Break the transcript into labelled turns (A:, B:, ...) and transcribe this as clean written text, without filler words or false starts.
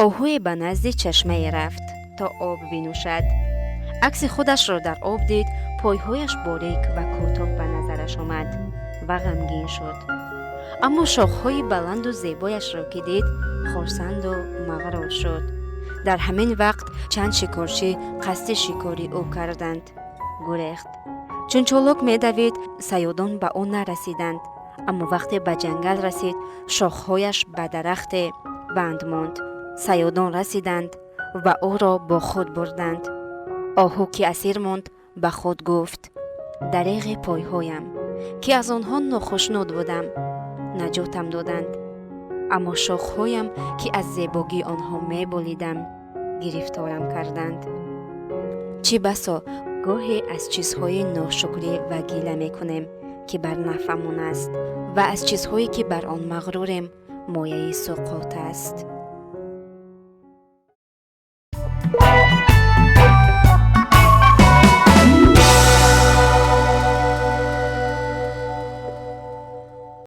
A: Оҳуе ба назди чашмае рафт, то об бинӯшад. Акси худашро дар об дид, пойҳояш борик ва кӯтоҳ ба назараш омад ва ғамгин шуд. Аммо шохҳои баланду зебояшро ки дид, хурсанду мағрур шуд. Дар ҳамин вақт чанд шикорчӣ қасди шикори ӯ карданд. Гурехт. Чун чолок медавид, саёдон ба ӯ нарасиданд. Аммо вақте ба ҷангал расид, шохҳояш ба дарахте банд монд. Саёдон расиданд ва ӯро бо худ бурданд. Оҳу, ки асир монд, ба худ гуфт: «Дареғи пойҳоям, ки аз онҳо нохушнуд будам, наҷотам доданд, аммо шохҳоям, ки аз зебогии онҳо меболидам, гирифторам карданд». Чӣ басо гоҳе аз чизҳои ношукрӣ ва гила мекунем, ки бар нафъамон аст, ва аз чизҳое, ки бар он мағрурем, мояи суқут аст.